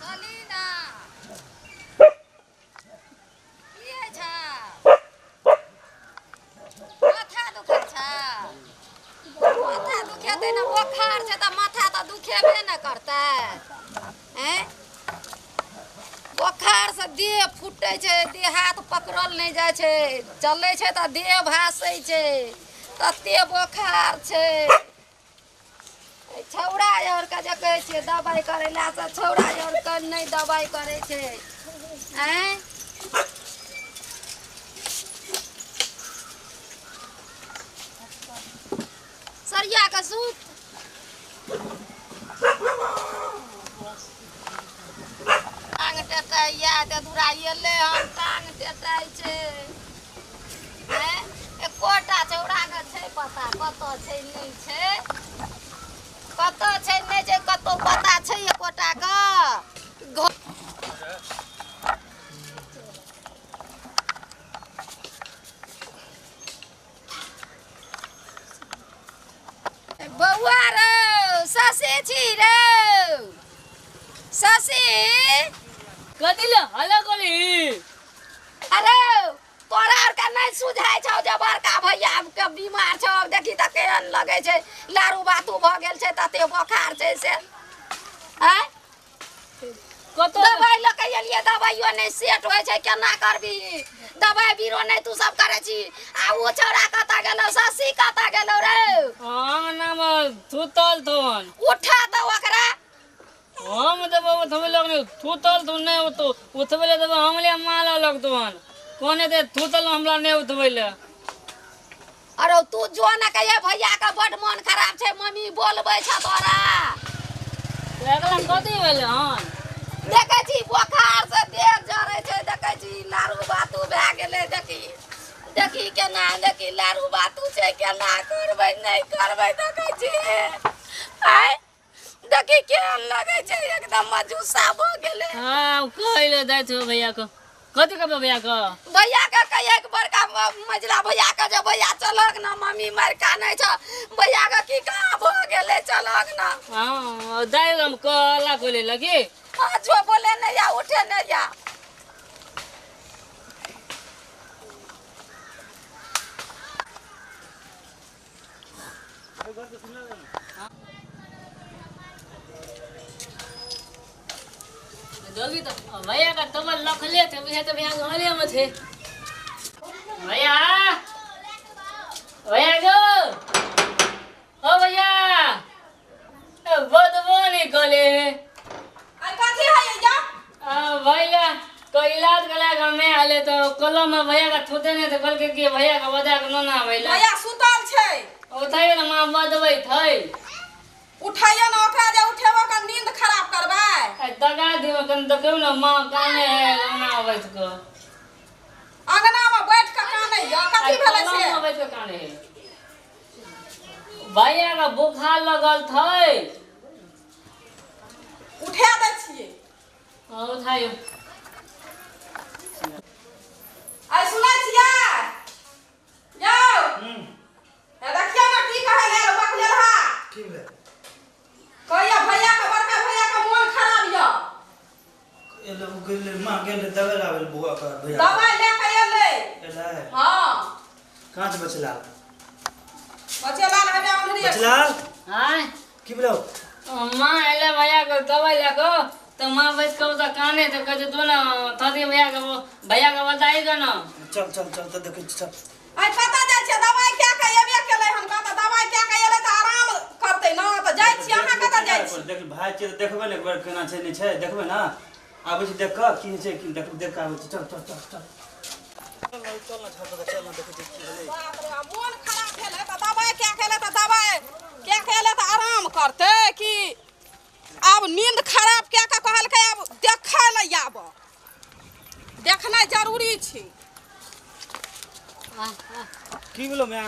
चली ना की होइ छौ? माथा दुखै छौ? माथा दुखेतै ने, बोखार छै तऽ माथा तऽ दुखेबे ने करतै। आँय, बोखार से देह फूटै छै, देह हाथ पकड़ल नहि जाइ छै, चलै छै तऽ देह भासै छै, तते बोखार छै। छौड़ा आरके जे कहै छियै दबाइ करै लए, से छौड़ा आरके नहि दबाइ करै छै। आँय, सरिया कऽ सुत। टांग टेटाइया, एते दूरा एलै हन, टांग टेटाइ छै। आँय, एकोटा छौड़ाके छै पता कतऽ छै नहि छै, कतऽ छै नहि छै, कतौ पता छै एकोटा के? बौआ रौ, शशि छी रौ, शशि। कथी ले हल्ला करी? अरे तोरा आरके नहि सुझाइ छौ जे बड़का भैया के बीमार छौ? देखी तऽ केहन लगै छै, लारू बातू भऽ गेल छै, तते बोखार छै से। आँय, कतौ दबाइ लऽ के एलियै, दबाइयो नहि सेट होइ छै। केना करबी? दबाइ बीरो नहि तू सब करै छी। आ ओ छौड़ा कतऽ गेलौ? शशि कतऽ गेलौ रे? अंगना मे थूतल थोन। उठा तऽ ओकरा। हम देबो उठबै लगने, थूतल थोन नहि उठो उठबै ले देबो हमले माला लगतोन। कोने दे थूतल, हमरा नहि उठबै ले। अरे तू जो ने कहिए भैया के बड मन खराब छै, मम्मी बोलबै छ तोरा। एकला कथी भेलै हन? देखै छी बोखार से देह जरै छै, देखै छी लारू बातू भए गेलै। देखी देखी केना, देखी लारू बातू छै, केना करबै नहि करबै। देखै छी, आँय, देखी केहन लगै छै, एकदम मजूसा भऽ गेलै। हाँ, कहै ले जाइ छौ भैया के। कथी कहबै भैया के? भैया के कहिए कि बड़का मझिला भैया के जे भैया चलक ना, मम्मी मारि कानै छ, भैया के की कहाँ भऽ गेलै, चलक ना। हाँ, दाइ हम कहला खोले लगी। हाँ, जो बोले नहीं या उठे नहीं या। जल्दी तो भैया का तमल लखले थे, भैया तो भैया घरे में थे। भैया, भैया गो, ओ भैया, ए बदबो नहीं कले। आ कथी है या? आ भैया को इलाज करा के हमें आले तो कलम में भैया का थूते नहीं तो कल के कि भैया का बता के नोना भैया भैया सुतल छै। उठाइयो ना, माँ बदबै थै। उठाइयो ना ओकरा, जे उठेबो का नींद खराब करबै। आ दगा दियो कन, देखियो ना माँ काने है अंगना बैठ के। अंगना में बैठ के कानै या? कथी भेलै से? कलम में बैठ के काने है। भैया का बुखार लगल थै। उठा दै छियै। हाँ, उठाइयो। आ सुनै छियै यौ? हे देखियौ ने की कहै ले बकलेल हा। की भेलै? कहैया भैया के, बड़का भैया के मोन खराब यऽ। एलै ओ गेलै, माँ गेलै दवाइ लाबै लए बौआ के भैया। दवाइ लए के एलै। एलै? हाँ। कहाँ छै बचलाल? बचेलाल हमे उन्हरी। बचलाल। आय। की भेलौ? माँ एले भैया के दवाई लए तो माँ बैठ के ओतऽ काने तो कहै छै तू ना थदी भैया के बताई के ना। चल चल चल तऽ देखै छी, चल। आइ कतऽ जाइ छियै? दवाइ कए के एबे केलै हन। कतऽ दवाइ कए के एलै तऽ आराम करतै ना, तऽ जाइ छियै। अहाँ कतऽ जाइ छी? देख भाइ छियै तऽ देखबै ने एक बेर केना छै नहि छै, देखबै ना। आबै छी देख कऽ की होइ छै की, देख देख कऽ आबै छी। चल चल चल चल चल ना, चल ना छत पर चल ना, देखै छी की भेलै। बाप रे बाप, मोन खराब भेलै तऽ दवाइ कए के एलै, तऽ दवाइ कए के एलै तऽ आराम करतै कि आब नींद खराब कए के कहलकै आब देखै लए आब, देखनाइ जरूरी छै। की भेलौ माय?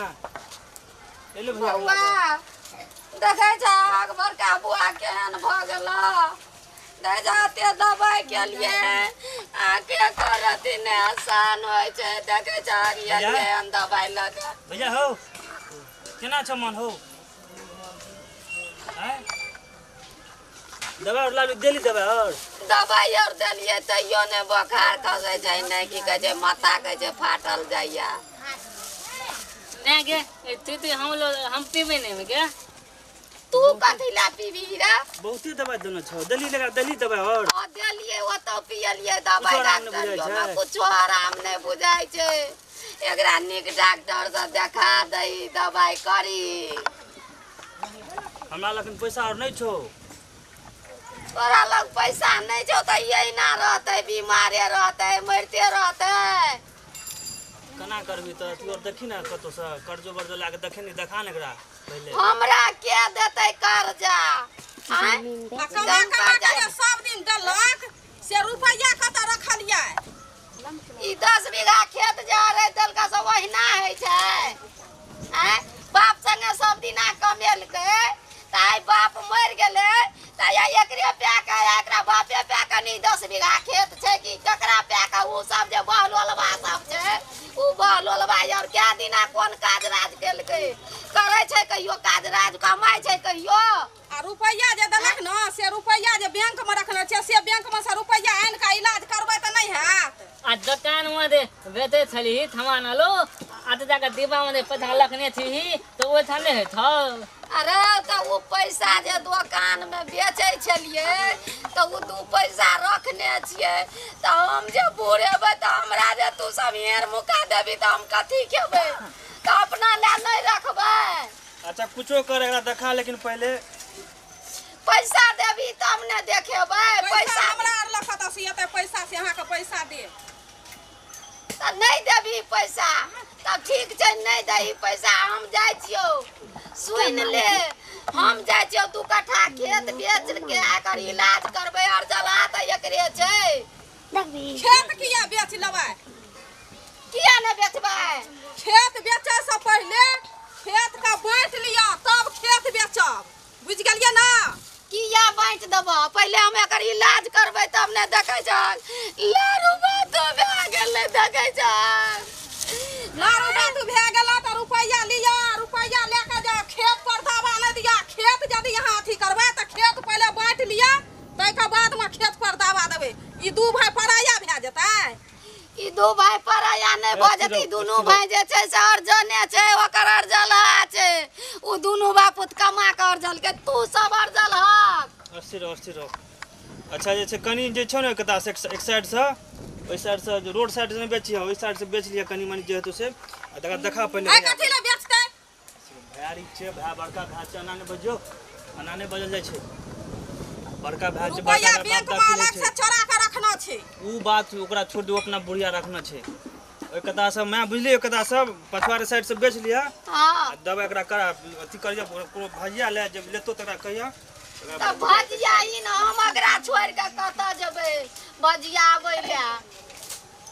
एलै भैया? बौआ, देखै छहक बड़का बुआ केहन भऽ गेलौ? देखै छह एते दबाइ केलियै आ के करती नहि आसान होइ छै। देखै छहक एलियै हन दबाइ लऽ के। भैया हो, केना छौ मन हो? आँय, दवाई और लालू देली दवाई और दवाई और देलियै तैयो नहि बोखार खसै छै नहि की कहै छै माथा कहै छै फाटल जाइया। नहीं के तू तू हम लोग हम पीबे नहीं क्या? तू कथी ला पीबी रे? बहुते दवाई देने छौ देली लगा देली दवाई और हां देलियै ओतौ पियलियै दवाई कुछो आराम नहि डॉक्टर बुझाइ जो छै? कुछो आराम नहि बुझाइ छै। एकरा नीक डॉक्टर से देखा दही दवाई करी। हमरा लखन पैसा और नहीं छौ। तोरा लग पैसा नहीं छौ त यही ना रहतै बीमारे रहतै मरते रहतै। केना करबी त तू और देखी ना कतौ से कर्जो वर्जो ला के देखी नी देखा ने एकरा पहिले। हमरा के देतै कर्जा? आँय? आ कमा कमा के सब दिन देलक से रुपैया कतऽ रखलियै? ई 10 बीघा खेत जा रहे देलका सब ओहिना होइ छै। आँय? बाप संगे सब दिना कमेलकै त आइ बाप मरि गेलै त आइ एकरे प्या के एकरा बापे प्या के नी 10 बीघा खेत छै कि ककरा प्या के उ सब जे बहलोलबा सब छै उ बहलोलबा और क्या दिना कोन काज राज केलकै? करै छै कहियो काज राज कमाइ छै कहियो? आ रुपैया जे देलक न से रुपैया जे बैंक में रखने छै से बैंक में से रुपैया आनि के इलाज करबै त नहि हैत। आ दुकान में दे बेचे छली थमान लो आ त जाके डिब्बा में दे पैसा रखने छी तो ओइ ठाम नहि होइत हौ। अरे त उ पैसा जे दुकान में बेचै छलियै त उ 2 पैसा रखने छियै त हम जे बुढ़ेबै त हमरा जे तू सब हेर मुका देबी त हम कथी खेबै? त अपना लए नहि रखबै। अच्छा कुछो कर एकरा देखा लेकिन पहिले पैसा देबी तब ने देखेबै। पैसा हमरा आर लग कतऽ से एतै पैसा से अहाँके पैसा देब? त नहि देबी पैसा तब ठीक छै नहि दही पैसा हम जाइ छियौ सुनि ले हम जाइ छियौ 2 कट्ठा खेत बेच के एकर इलाज करबै और जला त एकरे छै। खेत किया बेच लेबै? किया नहि बेचबै? खेत बेचै से पहिले खेत के बाँटि लिअ तब खेत बेचब बुझि गेलियै ना? किया बाँटि देबऽ? पहिले हम एकर इलाज करबै तब ने देखै छहक। लारू बातू भए गेलै देखै छहक। लारू बातू भए गेल तऽ रुपैया लिअ रुपैया लए के जाउ खेत पर दावा नहि दिअ। खेत यदि अहाँ अथी करबै तऽ खेत पहिले बाँटि लिअ ताहिके बादमे खेत पर दावा देबै। ई 2 भाय पराया भए जेतै? ई 2 भाय पराया नहि भऽ जेतै। दुनू भाय जे छै से अर्जने छै ओकर अर्जलहा छै। उ दुनू बापुत कमा के अर्जलकै तू सब अर्जलहक। अस्थिर रहो अस्थिर रहो। अच्छा जे छै कनि जे छौ ने कता से एक साइड से ओहि साइड से रोड साइड से नहि बेचिह ओहि साइड से बेच लिअ कनि मनि जे हेतौ से आ तकरा देखा पहिले। आइ कथी लए बेचतै? भैयारी छै भाय बड़का भाय छै एना नहि बजियौ एना नहि बजल जाइ छै। बड़का भाय छै रुपैया बैंक में अलग से चोरा के रखना छै। उ बात ओकरा छोड़ दियौ अपना बुढ़िया रखना छै। ओहि कता सब मैं बुझलियै ओहि कता सब पछुआरे साइड से बेच लिअ। हां दवा एकरा करा अथी करिया कोनो भजिया ले जब लेतो तकरा कहिया। त भजिया ई न हम एकरा छोड़ के कतऽ जेबै भजिया आबै ले।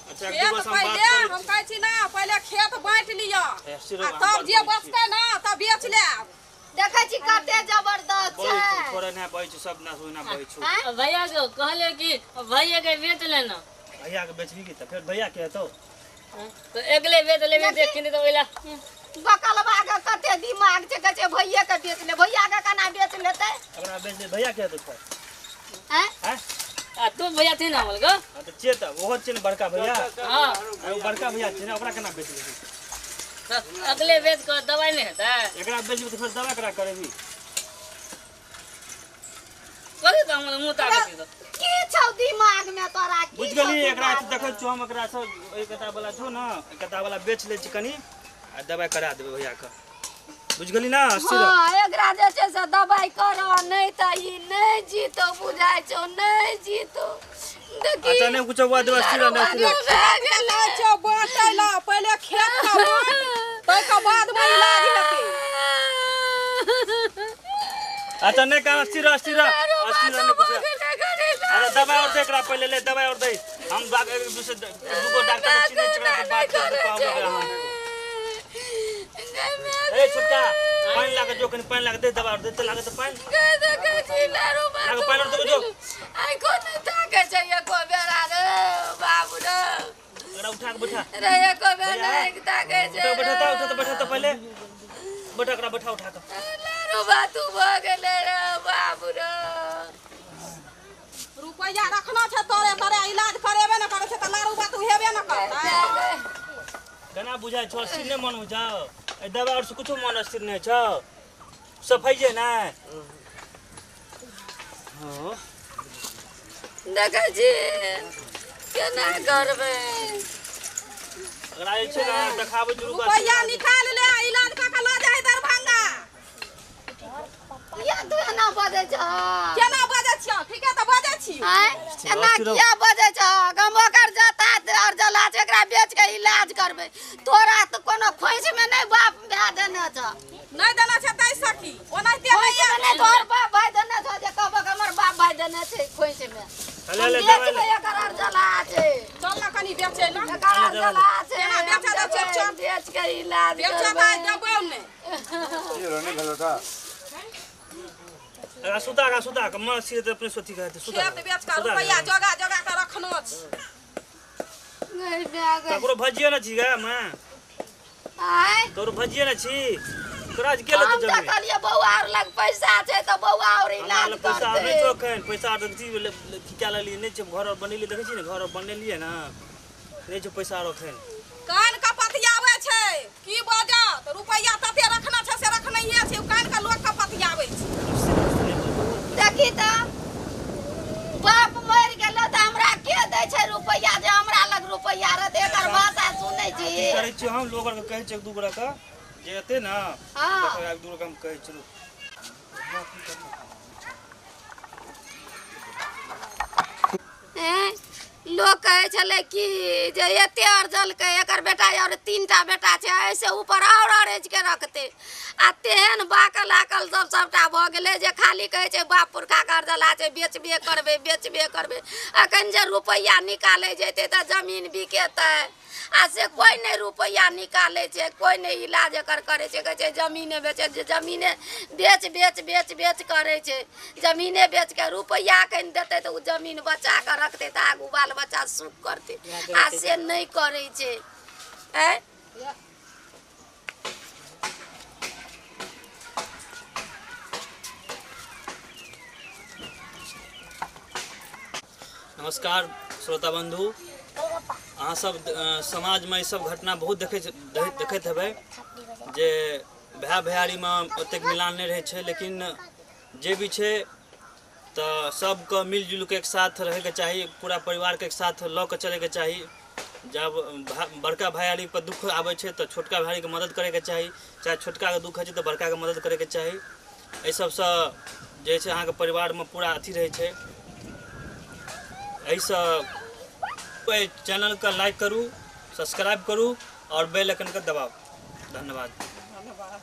अच्छा एक दू खेत पहिले हम कहै छी ना पहिले खेत बाँटि लिअ आ तब जे बचतै ना तब बेच लेब। देखै छी कते जबरदस्त छै। थोड़े ना बहै छै सब ना ओहिना बहै छै। भैया के कहले कि भैया के बेच लेना। भैया के बेचबी की त फेर भैया के हेतौ? तो एकले बेच लेबे देखिन त ओइला बकलबा के कते दिमाग छै कहै छै भैया के बेच ले। भैया के केना बेच लेतै? एकरा बेच ले भैया के हेतौ? हैं? हैं? आ तू भैया थी ना बोल गो? हां त चे त ओहो छै ने बड़का भैया। हां ओ बड़का भैया छै ने ओकरा केना बेच लेबी? अगले बेच के दवाई नहीं हेतै? एकरा बेचबी त फेर दवा करा करेबी। कथी त हमर मुँह ताकै छी त की छौ दिमाग में तोरा की? बुझ गेली एकरा देखै छौ हम एकरा सब ओहि कता वाला छौ न ओहि कता वाला बेच लै छी कनि आ दवाई करा देबै भैया के बुझ गेली ना? हां एकरा जे छै से दवाई कर नहि त ई नहि जीतो बुझाइ छौ नहि जीतो। देखी अच्छा नहि कुछो हुआ देबै अस्थिर रह अस्थिर रह। छौ बाँटै ला पहिले खेत के बाँट ताहिके बाद में इलाज हेतै। अच्छा नहीं काम अस्थिर रह अस्थिर रह अस्थिर रह नहीं कुछ। अरे दवाई और दे एकरा पहिले ले दवाई और दे हम एक दूसरे दूगो डॉक्टर के चिन्है छै एकरा बात कर के कहब एकरा हम। ए छोटका पानि लागे जो कनि पानि लागे दे दवाई और दे त लागे त पानि देखै छी लारू लागे पानि और दे जो। आइ कोन ताकै छै एको बेरा रे बाबू रे एकरा उठा के बैठा रे एको बेरा नहि ताकै छै। बैठा त उठा त बैठा त पहिले बैठा एकरा बैठा उठा के। लारू बातू भऽ गेलै रे बाबू रे। रुपैआ रखना छै तोरे तोरे इलाज करेबे न करै छै तऽ लारू बात हेबे न करतै। केना बुझाइ छौ स्थिर नहि मन बुझाओ एहि दबाइ आओर से कुछो मन स्थिर नहि छौ सफाइए नहि हो। देखै छी केना करबै एकरा जे छै ने देखाबै छी रुका। रुपैआ निकाल ले इलाज कऽ के लऽ जाहि दरभंगा। किया तू एना बजै छह? केना बजै छियौ? ठीके तऽ बजै छी। आँय, एना किया बजै छह? हम ओकर जता और जला छै एकरा बेच के इलाज करबै। तोरा तऽ कोनो खोंइछ में नहि बाप भाय देने छह। नहि देने छै ताहि सखी ओनाहिते खोंइछ नहि में नहि तोहर बाप भाय देने छह जे कहबक हमर बाप भाय देने छै खोंइछ में। ले हम ले दबाइ बेचबै ले। एकर और जला छै। चल ने कनी बेचै ने। एकर और जला छै। केना बेचऽ दे चल चल। बेच के इलाज बेचऽ करबै। तऽ देबौ नहि। एकरा सुता एकरा सुता के मन स्थिर तऽ अपने सोची कहते सुता। खेत बेच कऽ रुपैआ जोगा जोगा कऽ रखनो छै। नहि भए गेल। ककरो भजिए ने छी गे माँ। आँय, तोरो भजिए ने छी तोरा के लेतौ हम तऽ जमीन? कहलियै बौआ और लग पैसा छै तऽ बौआ और हमरा इलाज लग पैसा आर नहि करतै। छौ एखन पैसा आर देखै छी की कए लेलियै नहि छै घर आर बनेलियै देखै छी ने घर आर बनेलियै ने नहि छै पैसा आर एखन। कान के पतियाबै छै की बजत रुपैआ तते रखना छै से रखनहिए छै कान के लोक के पतियाबै छै। देखी तऽ बाप मरि गेलो तऽ हमरा के दै छै रुपैआ जे हमरा लग रुपैआ रहतै? एकर भाषा सुनै छी? की करै छियै हम लोग आरके कहै छियै एक दू गोरा के जे एतै ने। हाँ। देखो एक दू गोरा के हम कहै छियै। हैं? लोक कहै छलै कि जे एते अरजलकै एकर बेटा और 3टा बेटा छै एहिसँ ऊपर और अरजि के रखतै आ तेहन बाकल आकल सब सबटा भऽ गेलै जे खाली कहै छै बाप पुरखाके अरजला छै बेचबे करबै बेचबे करबै। अखन जे रुपैआ निकालै जेतै तऽ जमीन बिकेतै आ से कोइ नहि रुपैआ निकालै छै कोइ नहि इलाज एकर करै छै। कहै छै जमीने बेचै जे जमीने बेच बेच बेच बेच करै छै जमीने बेच के रुपैआ कनि देतै तऽ ओ जमीन बचा कऽ रखतै तऽ आगू बाल बच्चा सुख करतै आ से नहि करै छै। आँय, नमस्कार श्रोता बंधु, अहाँ सब समाजमे ई सब घटना बहुत देखैत हेबै जे भाय भैयारीमे ओतेक मिलान नहि रहै छै लेकिन जे भी छै तऽ सबके मिलजुल के एक साथ रहैके चाही पूरा परिवारके एक साथ लऽ के चलैके चाही। जब बड़का भैयारी पर दुख आबै छै तऽ छोटका भैयारीके मदद करैके चाही चाहे छोटकाके दुख होइ छै तऽ बड़काके मदद करैके चाही। एहि सबसँ जे छै अहाँके परिवारमे पूरा अथी रहै छै। एहिसँ एहि चैनलके लाइक करू सब्सक्राइब करू और बेल आइकनके दबाउ। धन्यवाद। धन्यवाद।